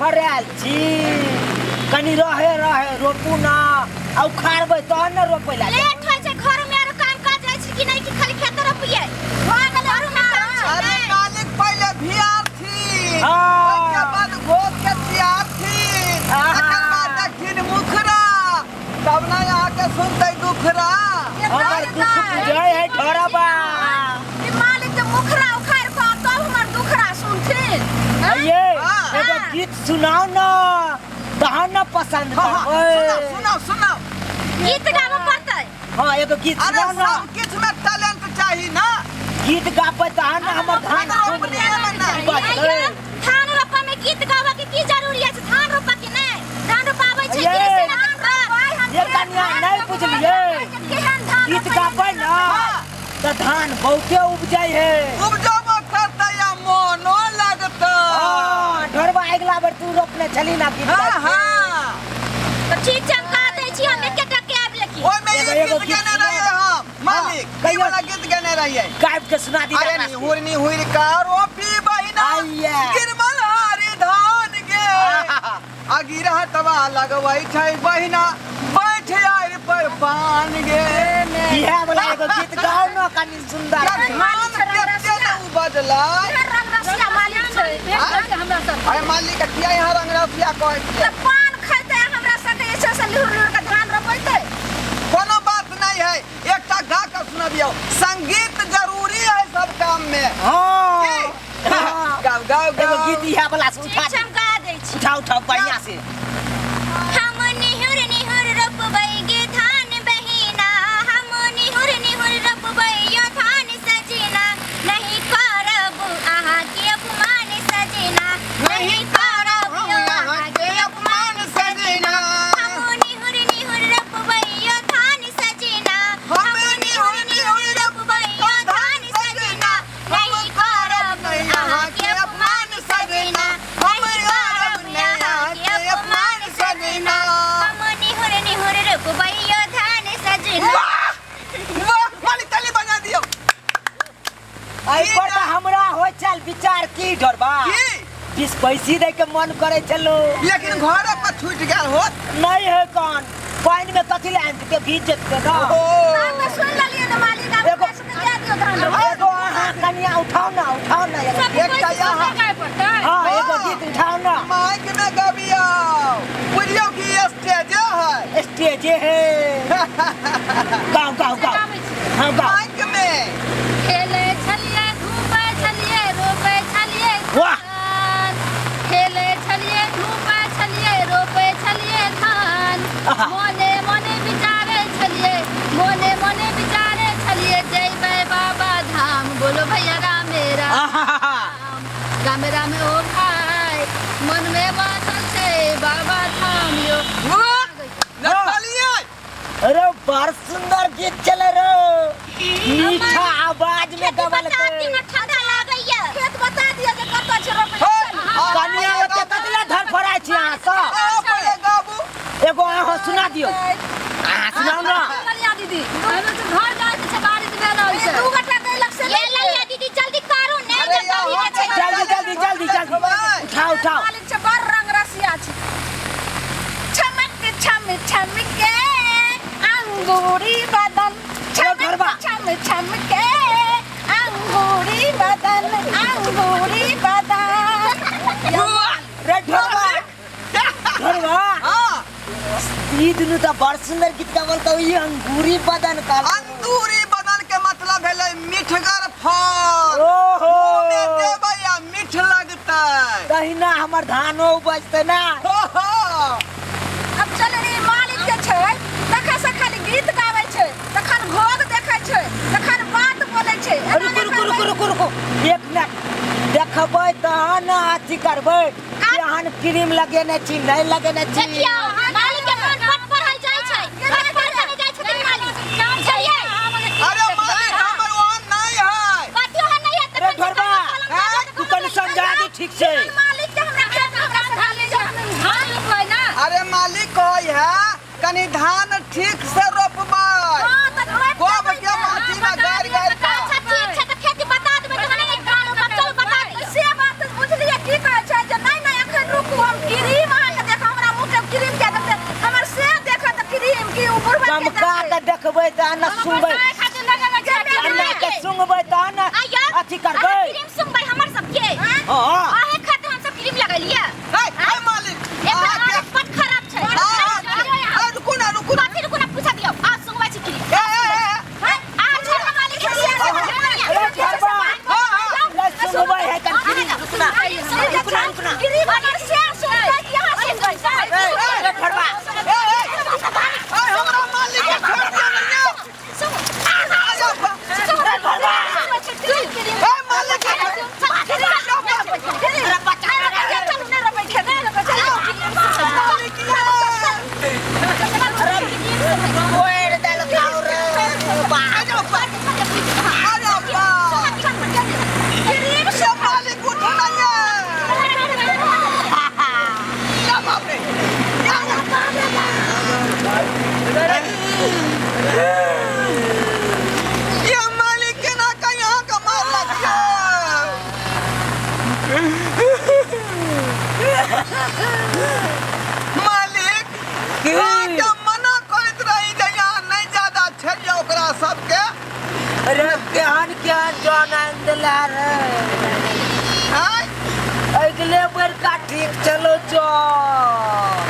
धरफड़ायल छी कनी रहे रहे रोपू ना आ उखाड़बै तहन ने रोपै ला लेट होइ छै घर में आरो काम काज रहै छै कि नहि कि खाली खेत रोपिए भऽ गेल घरो में काम छै अरे नहि? मालिक पहिले भियार थी हाँ। ओहिके बाद घोष के तियार थी हाँ। तकर बाद दक्षिण मुखरा तब ना अहाँके सुनतै दुखरा हमर दुख बुझै है ढोरबा ई मालिक के मुखरा उखाड़ कऽ तब हमर दुखरा सुनथिन हँ? ये हाँ। एगो गीत सुनाओ ना तहन ना पसंद हाँ, हाँ, करबै सुनाउ सुनाउ सुनाउ गीत गाबऽ पड़तै हाँ एगो गीत अरे सुनाओ ना सब किछु में टैलेंट चाही ना गीत गाबै तहन ना हमर धान रोपनी में नहीं। बजतै। आइयो, धान रोपऽ में गीत गाबऽ के की जरूरी अछि धान रोपऽ के नहि धान रोपाबै छै ये। कि से ना देखबै ये कनिया नहीं बुझलियै केहन धान गीत रोपै गाबै ना तऽ धान बहुते उपजै है उपजबो करतै आ मोनो लगतै हाँ ढोरबा अगिला बेर तू रोपने छली ना गीत हाँ गाबि के। हाँ तऽ ठीक छै हम कह दै छी हम एकेटा के आबि लेकिन ओहिमे एगो- ई एगो गीत गीत गेने रहियै हम मालिक ई कहियौ। वाला गीत गेने रहियै गाबि के सुना दी अरे निहुर निहुर का रोपी बहिना आइया। गिरमल हारी धान गे अगिरा तवा लगबै छै बहिना बैठ आइर पर पान गे इएह वाला एगो गीत गाओ ना कनी सुंदर या धान कते ने उपजलै केहन रंग रसिया मालिक छै भेट करके हमरा सब अरे मालिक किया यहाँ रंग रसिया कहै छियै तऽ पान खैतै हमरा सबके जे छै से लुरि लुरि कऽ धान रोपैतै कोनो बात नहीं है एकटा गा के सुनबियौ संगीत जरूरी है सब काम में हाँ की? हाँ। गाओ गाओ एगो गाओ गीत इएह वाला से ठीक उठा छै हम गा दै छी उठा उठा बढ़िया से हम निहुर निहुर रोपबै गे धान बहिना हम निहुर निहुर रोपबै यो धान सजना नहीं करब अहाँके अपमान सजना नहीं करब हम यो यहाँ के अपमान सजना हम निहुर निहुर रोपबै यो धान सजना हम निहुर निहुर रोपबै यो धान सजना नहीं करब नहीं अहाँके अपमान सजना हम नहीं करब करब नहीं अहाँके अहाँके अपमान अपमान सजना सजना हम निहुर निहुर रोपबै यो धान सजना वाह वाह मालिक ताली बजा दियौ एहि पर तऽ हमरा होइ छल विचार की ढोरबा की 20 पैसी दै के मन करै छलो लेकिन घरे पर छूट गेल होत नहीं है कौन पानि में कथी लए आनि देतै भीज जेतै ना ओ हम तऽ सुनि लेलियै ने मालिक आब एगो- हमरा सबके दए दियौ धान रोपै एगो अहाँ कनिया उठाओ ना उठाओ ना एगो सब गीत। कोइ एकटा के यहाँ- सुनते गाय पड़तै हाँ एगो गीत उठाओ ना माइक में गबियौ बुझियौ कि स्टेजे है स्टेजे है गाओ गाओ गाओ गाबै छियै। हाँ गाओ माइक में खेले छलियै धूपै छलियै रोपै छलियै वाह। धान खेले छलियै धूपै छलियै रोपै छलियै धान आहा। मोने मोने विचारे छलियै मोने मोने विचारे छलियै जयबै बाबा धाम बोलो भैया रामे राम आहा रामे रामे ओ भाई मन में बसल छै बाबा धाम यो वाह देखलियै अरे बड़ सुंदर गीत चले रो मीठा आवाज में खेती गवल बता दियौ ने ठंडा लागैया खेत बता दियौ जे कतऽ छै रोपै हे, कनिया ओते कतला धरफड़ाइ छी अहाँ सब अहाँ पहिले गाबू एगो अहाँ सुना दियौ अहाँ सुनाउ ना ललिया दीदी हमे तऽ घर जाइ छै बारिश भए रहल छै दू गोटा गैलक से ले ललिया दीदी जल्दी करू ने अरे जे कभी यहाँ के छै जल्दी जल्दी जल्दी जल्दी उठाओ उठाओ मालिक छै बड़ रंग रसिया छै छमक छम छम के अंगूरी बदन छमक घरबा। छम छम के अंगूरी बदन अंगूरी बदन रे ढोरबा ढोरबा हाँ ई दुनू तऽ बड़ सुंदर गीत गावल तऽ ई अंगूरी बदन का अंगूरी बदन के मतलब भेलै मिठगर फल ओहो मुँह में देबै आ मीठ लगतै तहिना हमर धानो उपजतै ना हो हो अब चल रे मालिक के छै तखन से खाली गीत गाबै छै तखन घोघ देखै छै तखन बात बोलै छै रुकू रुकू रुकू रुकू रुकू एक मिनट देखबै तहन अथी करबै केहन क्रीम लगेने छी नहि लगेने छी देखियौ मालिक के मन पट पढ़ल जाइ छै पट पढ़ल जाइ छथिन मालिक बुझलियै अरे मालिक हमर ओहन नहीं है कथी ओहन नहि है अरे ढोरबा तू कनि समझा दे ठीक से मालिक के हमरा खेत में हमरा से धान ले जा धान रोपबै ना अरे मालिक कहै है कनि धान ठीक से रोपबै हां त रोप गोब देबै के ने। माटी में गारि गारि अच्छा ठीक छै त खेती बता देबै तहन ने धान रोपब चल बता दियौ से बात बुझलियै की कहै छै जे नहि नहि एखन रुकू हम की तहन ने आया अथी करबै। क्रीम सुनबै हमर सबके। हँ। अहे खातिर हम सब क्रीम लगलियै। हे हे मालिक, एकर अहाँके आदत बड खराब छै। आ, रुकू ना, रुकू ना। कथी रुकू ना, पूछा दियौ आ सुनबै छी क्रीम। ए, ए, ए, ए। आ छोड़ ना मालिक के। अरे भरबा। हाँ, हाँ। ले सुनबै है कर क्रीम, रुकना रुकना रुकना। क्रीम हमर से सुनबै कि अहाँ सुनबै? ए, ए, भरबा। ए, ए, ए, हमरा मालिक के छोड़ दियौ ने यौ। आ जाओ बा। ए, मालिक के मालिक ये। कोइर देलकौ रे बा। आ जाओ बा। आ जाओ बा। ये मालिक उठो ना ये। या बाप रे। या, या। ये मालिक के ना कहीं यहाँ का मार लग गया। मालिक, अहाँके मना करैत रही जे यहाँ नहि ज्यादा छेड़ियौ ओकरा सबके। अरे केहन केहन जन आनि देला रे। आँय? अगले बेर का ठीक चलो जन।